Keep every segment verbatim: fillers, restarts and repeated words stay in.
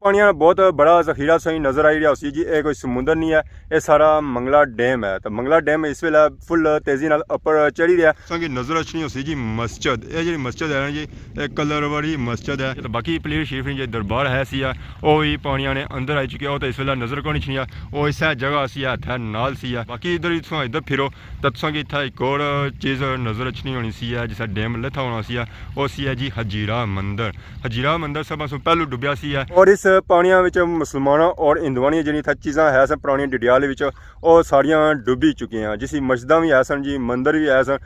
پانیاں نا بہت بڑا ذخیرہ تساں کی نظر آئی رہیا ہوسی جی، اے کوئی سمندر نہیں ہے، اے سارا منگلا ڈیم ہے۔ تو منگلا ڈیم اس ویلے فل تیزی نال اپر چڑھی رہیا۔ تساں کی نظر اچھنی ہوسی جی مسجد، اے جڑی مسجد ہے نا جی، اے کلر والی مسجد ہے۔ تو باقی پلیر شریف نی جڑی دربار ہے سی ہے، او وی پانیاں نے اندر آئی چکی ہے، او تو اس ویلے نظر کونی اچھنی ہے، او اسے جگہ سی ہے، ہتھے نال سی ہے۔ باقی ادھر ہی تساں ادھر پھرو، تے تساں کی اتھا ایک اور چیز نظر اچھنی ہونی سی ہے، جسا ڈیم لتھا ہونا سی ہے، او سی ہے جی ہجیرہ مندر۔ ہجیرہ مندر سب سوں پہلو ڈبیا سی ہے۔ اور اس پانیاں وچ مسلماناں اور ہندوؤں نیاں جڑیاں اتھا چیزاں ہے سن پرانی ڈڈیال وچ، او ساریاں ڈبی چکی ہیں، جس وچ مسجداں وی ہے سن جی، مندر وی ہے سن۔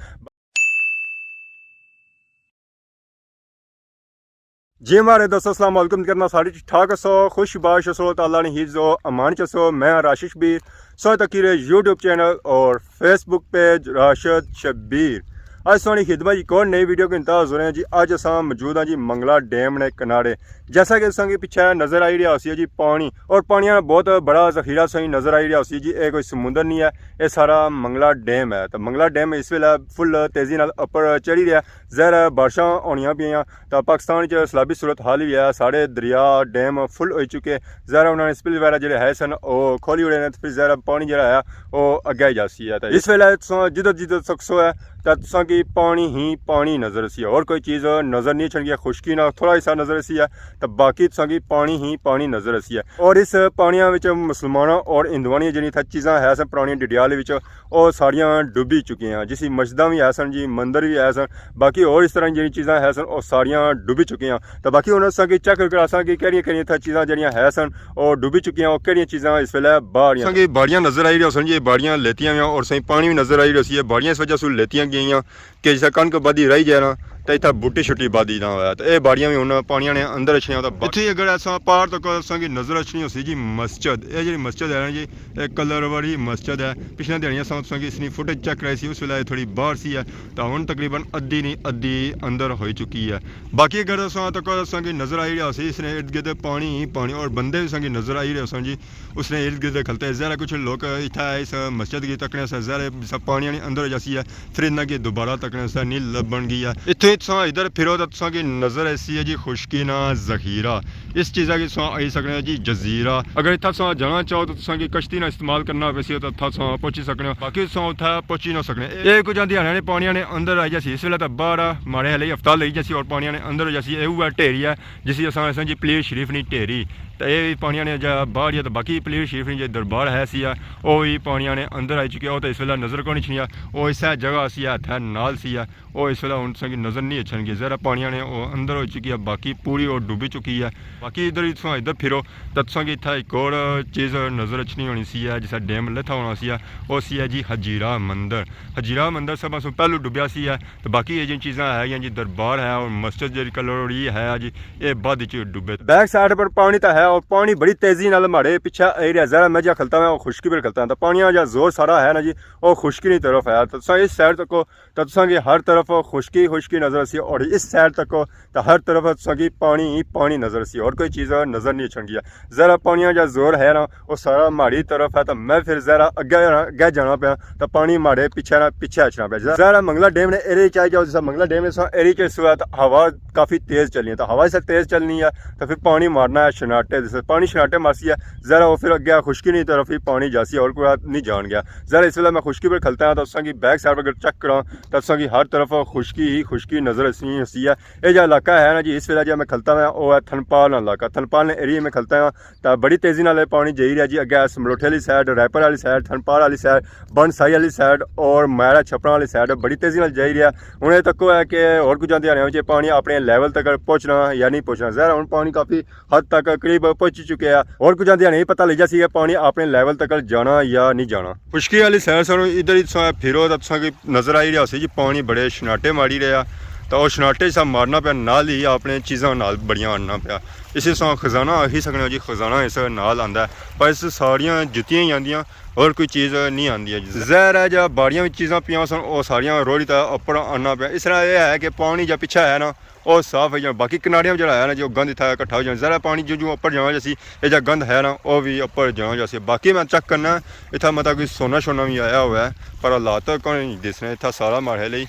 جی مہاڑے دوستو، السلام علیکم، کرنا سارے ٹھیک ٹھاک ہسو، خوش باش ہسو، تعالیٰ نے حفظ و امان چ ہسو۔ میں راشد شبیر، سو تکی رہے یوٹیوب چینل اور فیس بک پیج راشد شبیر۔ اج تساں نی خدمت ایک اور نئی ویڈیو کے انتہا حاضر ہیں جی۔ اج اساں موجود ہیں جی منگلا ڈیم نے کنارے۔ جیسا کہ تساں کی پچھے نظر آئی رہیا ہوسی جی پانی، اور پانیاں نا بہت بڑا ذخیرہ تساں کی نظر آئی رہیا ہوسی جی، اے کوئی سمندر نہیں ہے، اے سارا منگلا ڈیم ہے۔ تو منگلا ڈیم اس ویلے فل تیزی نال اپر چڑھی رہیا۔ ظاہر ہے بارشاں ہونیاں پیاں، تاں پاکستان وچ سیلابی صورت حال وی ہے، سارے دریا، ڈیم فل ہوئی چکے۔ ظاہر ہے انہاں نے سپل وغیرہ جڑے ہے سن، او کھولی اڑے نے، تے پھر ظاہر ہے پانی جڑا ہے، او اگے ہی جاسی ہے۔ تے اس ویلے تساں جدھر جدھر تکسو ہے، تاں تساں کی پانی ہی پانی نظر اسی ہے، اور کوئی چیز نظر نہیں اچھن گی۔ خشکی نہ تھوڑا حصہ نظر اسی ہے، تے باقی تساں کی پانی ہی پانی نظر اسی ہے۔ اور اس پانیاں وچ مسلماناں اور ہندوؤں نیاں جڑیاں اتھا چیزاں ہے سن پرانی ڈڈیال وچ، او ساریاں ڈبی چکی ہیں، جس وچ مسجداں وی ہے سن جی، مندر وی ہے سن، باقی اور اس طرح جڑیاں چیزاں ہے سن، او ساریاں ڈبی چکی ہیں۔ تے باقی ہن اساں کی چیک کراساں کہ کیڑیاں کیڑیاں اتھا چیزاں جڑیاں ہے سن، او ڈبی چکیاں، او کیڑیاں چیزاں اس ویلے باہر آں۔ اساں کی باڑیاں نظر آئی رہی سن جی، باڑیاں لیتیاں ہویاں، اور اساں کی پانی وی نظر آئی رہی سی، باڑیاں اس وجہ سوں لیتیاں گئیاں کہ جسا کنک بدھی رہی جائے نا، تے اتھا بوٹی شٹی بدھی نہ ہویا، تے اے باڑیاں وی ہن پانیاں نے اندر اچھیاں۔ تے اتھے اگر اساں پار تک اساں کی نظر اچھنی ہوسی جی مسجد، اے جڑی مسجد ہے نا جی، اے کلر والی مسجد ہے۔ پچھلیاں دیہاڑیاں اساں تساں کی اس نی فوٹیج چیک کرائی سی، اس ویلے اے تھوڑی باہر سی ہے، تاں ہن تقریباً ادھی نی ادھی اندر ہوئی چکی ہے۔ باقی اگر اساں تک اساں کی نظر آئی رہیا سی، اس نے ارد گرد پانی ہی پانی، اور بندے وی اساں کی نظر آئی رہے سن جی، اس نے ارد گرد کھلتے۔ ظاہر ہے کچھ لوگ اتھا اس مسجد کی تکنے سے، ظاہر ہے سب پانی آنی اندر ہو جاسی ہے، پھر انہاں کی دوبارہ تکنے سے نہیں لبن گئی ہے۔ اتھے تساں ادھر پھرو تو تساں کی نظر ایسی ہے جی خشکی نا ذخیرہ۔ اس چیزا کی تساں آئی سکنے ہو جی جزیرہ۔ اگر اتھا تساں جانا چاہو تو تساں کی کشتی نا استعمال کرنا پیسی، تو اتھا تساں پہنچی سکنے ہو، باقی تساں اتھا پہنچی نہ سکنے۔ اے کچھ آندھی ہریانے پانی آنے اندر آئی جاسی، اس ویلے تو باہر آ، ماڑے ہلے ہفتہ لگی جاسی اور پانی آنے اندر ہو جاسی۔ اے اوہ ڈھیری ہے جسی اساں اساں جی پلیر شریف نی ڈھیری۔ تے اے وی پانی آنے جا باہر یا، تے باقی پلیر شریف نی جے دربار ہے سی آ، او وی پانی آنے اندر آئی چکی ہے۔ او تے اس ویلے نظر کونی اچھنی آ، او اسے جگہ سی آ، ہتھے نال سی آ۔ او اس ویلے ہن تساں کی نظر نہیں اچھن گی، ذرا پانی آنے او اندر ہوئی چکی ہے، باقی پوری او ڈوبی چکی ہے۔ باقی ادھر ہی تساں ادھر پھرو، تے تساں کی اتھا ایک اور چیز نظر اچھنی ہونی سی ہے، جسا ڈیم لتھا ہونا سی ہے، او سی ہے جی ہجیرہ مندر۔ ہجیرہ مندر سب سوں پہلو ڈوبیا سی ہے، تے باقی اے جیاں چیزاں ہے، جی دربار ہے اور مسجد جیڑی کلوڑی ہے جی، اے بعد وچ ڈوبے۔ بیک سائیڈ پر پانی تاں ہے اور پانی بڑی تیزی نال ماڑے پچھے آئی رہیا، ذرا میں جا کھلتا ہاں، او خشکی پر کھلتا ہاں، تاں پانی جا زور سارا ہے نا جی، او خشکی نی طرف ہے۔ تاں تساں اس سائیڈ تکو، تاں تساں کی ہر طرف خشکی خشکی نظر سی، اور اس سائیڈ تکو تاں ہر طرف تساں کی پانی ہی پانی نظر سی، اور کوئی چیز نظر نہیں اچھن گیا۔ ذرا پانیاں جا زور ہے نا، او سارا ماڑی طرف ہے، تاں میں پھر ذرا اگے، اگے جانا پیا، تاں پانی ماڑے پچھے نا پچھے اچھنا پیا۔ ذرا منگلا ڈیم نے ایرے چ آئی جاؤ، جسا منگلا ڈیم نے سا ایرے چ سوا، تاں ہوا کافی تیز چلنی ہے، تاں ہوا اس تیز چلنی ہے، تاں پھر پانی مارنا ہے شناٹے، جسا پانی شناٹے مارسی ہے، ذرا او پھر اگے خشکی نی طرف ہی پانی جاسی، اور کوئی نہیں جان گیا۔ ذرا اس ویلے میں خشکی پر کھلتا ہاں، تاں تساں کی بیک سائیڈ پر اگر چیک کراں، تاں تساں کی ہر طرف خشکی ہی خشکی نظر اچھنی ہوسی ہے۔ اے جا علاقہ ہے نا جی، اس ویلے جا میں کھلتا ہاں، او ہے تھنپال نا علاقہ۔ تھنپال نے ایریے میں کھلتا ہاں، تاں بڑی تیزی نال اے پانی جائی رہیا جی، اگے اس ملوٹھے والی سائیڈ، رائپر والی سائیڈ، تھنپال والی سائیڈ، بنسائی والی سائیڈ اور مائرا چھپڑاں والی سائیڈ بڑی تیزی نال جائی رہیا۔ ہن اے تکو ہے کہ اور کچھ دیہاڑیاں وچ پانی اپنے لیول تک پہنچنا یا نہیں پہنچنا۔ ظاہر ہے ہن پانی کافی حد تک قریب پہنچی چکے ہیں، اور کچھ دیہاڑیاں اے پتہ لگ جاسی کہ پانی اپنے لیول تک جانا یا نہیں جانا۔ خشکی والی سائیڈ سانوں ادھر ہی تساں پھرو تاں تساں کی نظر آئی رہیا ہوسی جی، پانی بڑے شناٹے ماری رہیا، تاں او شناٹے جسا مارنا پیا، نال ہی اپنے چیزاں نال بڑیاں آننا پیا۔ اسے تساں خزانہ آکھی سکنے ہو جی، خزانہ اس نال آندا ہے، پر اس ساریاں جتیاں ہی آندیاں، اور کوئی چیز نہیں آندی ہے جی۔ ظاہر ہے جا باڑیاں وچ چیزاں پیاں سن، او ساریاں روڑی تے اپر آننا پیا۔ اس طرح اے ہے کہ پانی جا پچھے ہے نا، او صاف ہوئی جانا۔ باقی کناریاں جڑا ہے نا جی، او گند اتھا اکٹھا ہوئی جانا۔ ذرا پانی جوں جوں اپر جانا جاسی، اے جا گند ہے نا، او وی اپر جانا جاسی۔ باقی میں چیک کرنا، اتھا مطلب کوئی سونا شونا وی آیا ہوا ہے، پر حالات تو کوئی نہیں دسنے۔ اتھا سارا ماڑے لئی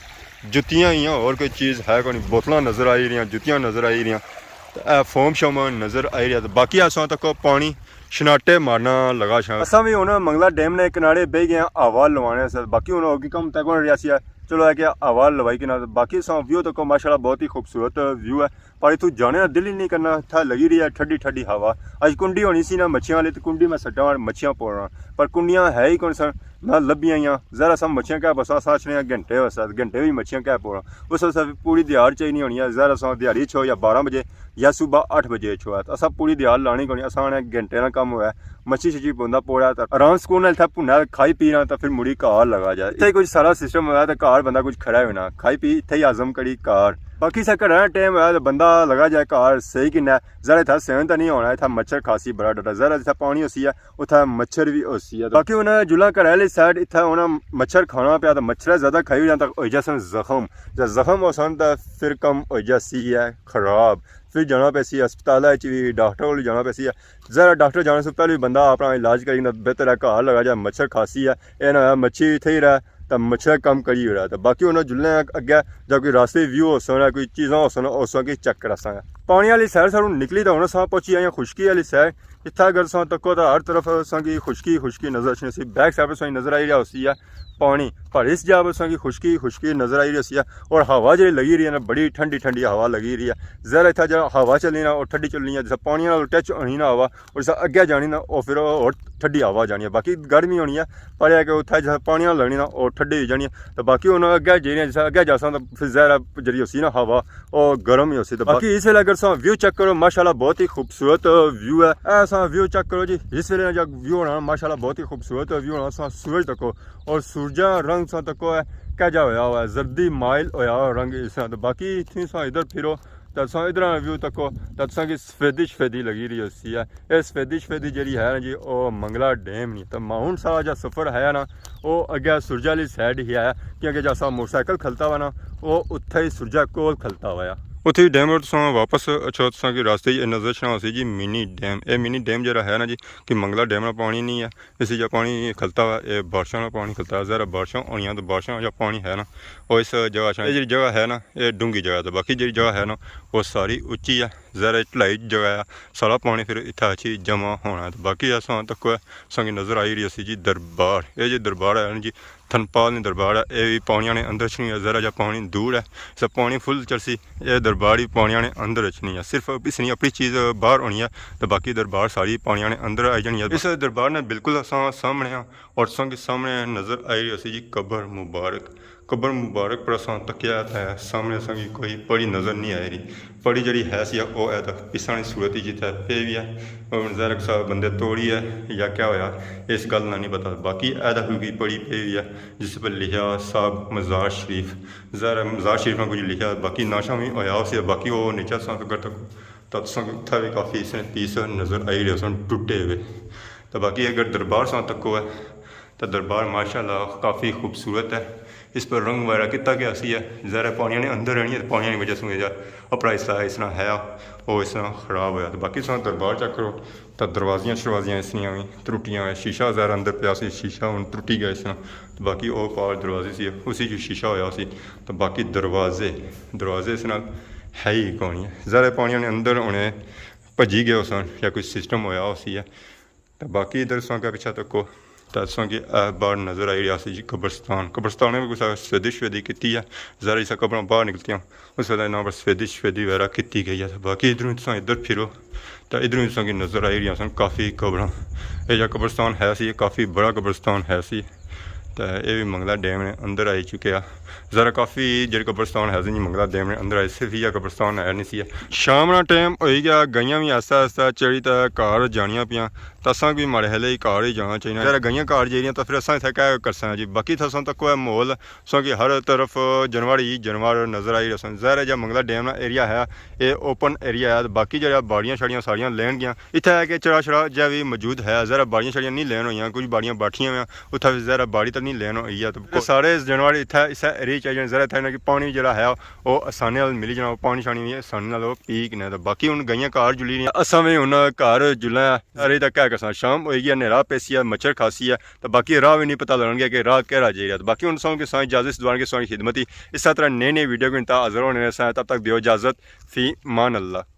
جتیاں ہی ہیں، اور کوئی چیز ہے کوئی نہیں۔ بوتلاں نظر آئی رہیاں، جتیاں نظر آئی رہیاں۔ اے فوم شوم نظر آئی رہیا، تے باقی اساں تکو پانی شناٹے مارنا لگا شاں۔ اساں وی ہن منگلا ڈیم نے کنارے بہی گئے آں ہوا لوانے سے، باقی ہن ہوگی کم تک ہن رہیا سی۔ چلو اے کہ ہوا لوائی کنا، باقی اساں ویو تکو ماشاءاللہ بہت ہی خوبصورت ویو ہے۔ پر اتھوں جانے نا دل ہی نہیں کرنا، اتھا لگی رہی ہے ٹھڈی ٹھڈی ہوا۔ اج کنڈی ہونی سی نا مچھیاں والی، تے کنڈی میں سٹاں مچھیاں پوڑنا، پر کنڈیاں ہے ہی کون سن، نہ لبھیاں ہیاں۔ ذرا سا مچھیاں کہہ بساں، اساں اچھنے آں گھنٹے واسطے، گھنٹے وی مچھیاں کہہ پوڑنا۔ اس واسطے پوری دیہاڑ چاہی نہیں ہونی ہے، ذرا سا دیہاڑی چھو یا بارہ بجے یا صبح اٹھ بجے چھو ہے، تے اساں پوری دیہاڑ لانی کونی، اساں نے گھنٹے نا کم ہویا ہے۔ مچھی شچھی بندہ پوڑا تے آرام سکون نال اتھا بھنا کھائی پی رہا تے پھر مڑی گھر لگا جائے۔ اتھے کوئی سارا سسٹم ہویا تے گھر بندہ کچھ کھڑا ہونا، کھائی پی اتھے ہی ہضم کری گھر۔ باقی اساں گھر نا ٹائم ہویا تے بندہ لگا جائے گھر صحیح کنا۔ ذرا اتھا سیون تے نہیں ہونا، اتھا مچھر کھاسی بڑا ڈٹا، ذرا جتھا پانی ہوسی ہے اتھا مچھر وی ہوسی ہے۔ باقی انہاں جلاں گھر آلی سائیڈ اتھا انہاں مچھر کھانا پیا تے مچھر زیادہ کھائی جانا تے ہوئی جاسن زخم، جے زخم ہوسن تے پھر کم ہوئی جاسی ہے خراب۔ پھر جانا پیسی ہسپتال اچ وی، ڈاکٹر کول جانا پیسی۔ ذرا ڈاکٹر جانے سے پہلے بندہ اپنا علاج کری نا بہتر ہے، گھر لگا جا مچھر کھاسی ہے، اے نہ ہویا مچھی اتھے ہی رہے تے مچھر کم کری رہے۔ تے باقی انہاں جلنے اگے جا کوئی راستے ویو ہوسن، کوئی چیزاں ہوسن، اساں کی چیک کراساں۔ پانی والی سائیڈ ساروں نکلی تے ہن اساں پہنچی آئے آں خشکی والی سائیڈ۔ اتھا اگر تساں تکو تاں ہر طرف تساں کی خشکی خشکی نظر اچھنی سی، بیک سائیڈ پر تساں کی نظر آئی رہیا ہوسی ہے پانی، پر اس جگہ پر تساں کی خشکی خشکی نظر آئی رہی ہوسی ہے، اور ہوا جیہڑی لگی رہی ہے نا، بڑی ٹھنڈی ٹھنڈی ہوا لگی رہی ہے۔ ذرا اتھا جیہڑا ہوا چلنی نا، او ٹھنڈی چلنی ہے، جسا پانی نال ٹچ ہونی نا ہوا، اور جسا اگے جانی نا، او پھر اور ٹھنڈی ہوا جانی ہے۔ باقی گرمی ہونی ہے، پر اے کہ اتھا جسا پانی نال لگنی نا، او ٹھنڈی ہوئی جانی ہے۔ تے باقی ہن اگے جیہڑیاں، جسا اگے جاساں تاں پھر ظاہر ہے جیہڑی ہوسی نا ہوا، او گرم ہی ہوسی۔ تے باقی اس ویلے اگر تساں ویو چیک کرو، ماشاءاللہ بہت ہی خوبصورت ویو ہے۔ اے تساں ویو چیک کرو جی، اس ویلے نا جیہڑا ویو ہونا، ماشاءاللہ بہت ہی خوبصورت ویو ہونا۔ تساں سورج تکو، اور سورجا رنگ تساں تکو ہے کہجا ہویا ہوا ہے، زردی مائل ہویا ہوا رنگ اس طرح۔ تے باقی اتھوں تساں ادھر پھرو، تے تساں ادھر ویو تکو، تے تساں کی سفیدی شفیدی لگی رہی ہوسی ہے۔ اے سفیدی شفیدی جیہڑی ہے نا جی، او منگلا ڈیم نی۔ تے ماحول سارا جا سفر ہے نا، او اگے سرجا آلی سائیڈ ہی ہے، کیونکہ جے اساں موٹر سائیکل کھلتا ہوا نا، او اتھے ہی سرجا کول کھلتا ہوا ہے۔ اتھے ہی ڈیم روڈ تساں واپس اچھو، تساں کی راستے ہی نظر اچھنا ہوسی جی منی ڈیم۔ اے منی ڈیم جیہڑا ہے نا جی، کہ منگلا ڈیم نا پانی نہیں ہے، اس جا پانی کھلتا ہوا، اے بارشاں نا پانی کھلتا ہوا۔ ذرا بارشاں ہونیاں تے بارشاں جا پانی ہے نا، او اس جگہ اچھنا۔ اے جیہڑی جگہ ہے نا، اے ڈونگی جگہ ہے، تے باقی جیہڑی جگہ ہے نا، او ساری اچی ہے۔ ذرا چڑھائی جگہ ہے، سارا پانی پھر اتھا اچھی جمع ہونا ہے۔ تے باقی اساں تکو ہے، اساں کی نظر آئی رہی ہوسی جی دربار۔ اے جی دربار ہے نا جی، تھنپال نی دربار ہے، اے وی پانیاں نے اندر اچھنی ہے، ذرا جا پانی دور ہے، سا پانی فل چڑھسی، اے دربار وی پانیاں نے اندر اچھنی ہے۔ صرف اس نی اپنی چیز باہر ہونی ہے، تے باقی دربار ساری پانیاں نے اندر آئی جانی ہے۔ اس دربار نے بالکل اساں سامنے ہاں، اور تساں کے سامنے نظر آئی رہی ہوسی جی قبر مبارک۔ قبر مبارک پر اساں تکیا تے سامنے اساں کی کوئی پڑی نظر نہیں آئی رہی۔ پڑی جیہڑی ہے سی او اے تک پساں نی صورت ہی جتھے پئی ہوئی ہے۔ اور ظاہر ہے کسا بندے توڑی ہے یا کیا ہویا، اس گل نا نہیں پتا۔ باقی اے تک کوئی پڑی پئی ہوئی ہے جس پر لکھیا صاحب مزار شریف۔ ظاہر ہے مزار شریف نا کچھ لکھیا، باقی ناشا وی ہویا ہوسی، باقی او نیچے تساں اگر تک تاں تساں کی اتھا وی کافی اس نے پیس نظر آئی رہے سن ٹوٹے ہوئے۔ تے باقی اگر دربار تساں تکو ہے، تاں دربار ماشاءاللہ کافی خوبصورت ہے۔ اس پر رنگ وغیرہ کیتا گیا سی ہے، ظاہر ہے پانیاں نے اندر رہنی ہے، تے پانیاں نی وجہ سوں اے جا اپنا حصہ اس طرح ہے، او اس طرح خراب ہویا۔ تے باقی تساں دربار چیک کرو، تاں دروازیاں شروازیاں اس نیاں وی ترٹیاں ہوئے، شیشہ ظاہر اندر پیا سی، شیشہ ہن ترٹی گیا اس طرح۔ تے باقی او پار دروازے سی، اسی جو شیشہ ہویا سی، تے باقی دروازے، دروازے اس نال ہے ہی کونی ہے۔ ظاہر ہے پانیاں نے اندر ہونے، بھجی گئے ہوسن یا کوئی سسٹم ہویا ہوسی ہے۔ تے باقی ادھر تساں اگے پچھے تکو، تاں تساں کی اے باہر نظر آئی رہیا سی جی قبرستان۔ قبرستان وی کسا سفیدی شفیدی کیتی ہے، ذرا جسا قبراں باہر نکلتیاں، اس ویلے انہاں پر سفیدی شفیدی وغیرہ کیتی گئی ہے۔ باقی ادھروں تساں ادھر پھرو، تاں ادھروں تساں کی نظر آئی رہیاں سن کافی قبراں۔ اے جا قبرستان ہے سی، کافی بڑا قبرستان ہے سی۔ تے اے وی منگلا ڈیم نے اندر آئی چکیا۔ ذرا کافی جیہڑے قبرستان ہے سی جی منگلا ڈیم نے اندر آئی، صرف ایہا قبرستان ہے نہیں سی۔ شام نا ٹائم ہوئی گیا، گائیاں وی آہستہ آہستہ چڑی تے گھر جانیاں پیاں۔ تاں اساں کی ماڑے ہیلے ہی گھر ہی جانا چاہینا۔ ذرا گائیاں گھر جائی رہیاں تاں پھر اساں اتھے کیا کرساں جی، باقی تاں اساں تکو ہے ماحول، اساں کی ہر طرف جانور ہی جانور نظر آئی رہسن۔ ظاہر ہے جا منگلا ڈیم نا ایریا ہے، اے اوپن ایریا ہے، تے باقی جیہڑا باڑیاں شاڑیاں ساریاں لین گیاں۔ اتھے ہے کہ چڑا شڑا جا وی موجود ہے، ذرا باڑیاں شاڑیاں نہیں لین ہوئیاں، کچھ باڑیاں باٹھیاں ہوئیاں، اتھا وی ذرا باڑی تے نہیں لین ہوئی ہے۔ تے سارے جانور اتھا اس ایریا چ آئی جانے، ذرا اتھا انہاں کی پانی جیہڑا ہے او آسانی نال ملی جانا، او پانی شانی وی آسانی نال او پی کنے۔ تے باقی ہن گائیاں گھر جلی رہیاں، اساں وی ہن گھر جلنا ہے۔ ارے تاں کیا کرساں، شام ہوئی گئی ہے، نیرا پیسی ہے، مچھر کھاسی ہے، تے باقی راہ وی نہیں پتہ لگن گیا کہ راہ کیہڑا جائی رہیا۔ تے باقی ہن تساں کی ساری اجازت، دعا کہ تساں کی خدمت ہی اس طرح نئی نئی ویڈیو کے نال حاضر ہونے رہساں۔ تب تک دیو اجازت، فی امان اللہ۔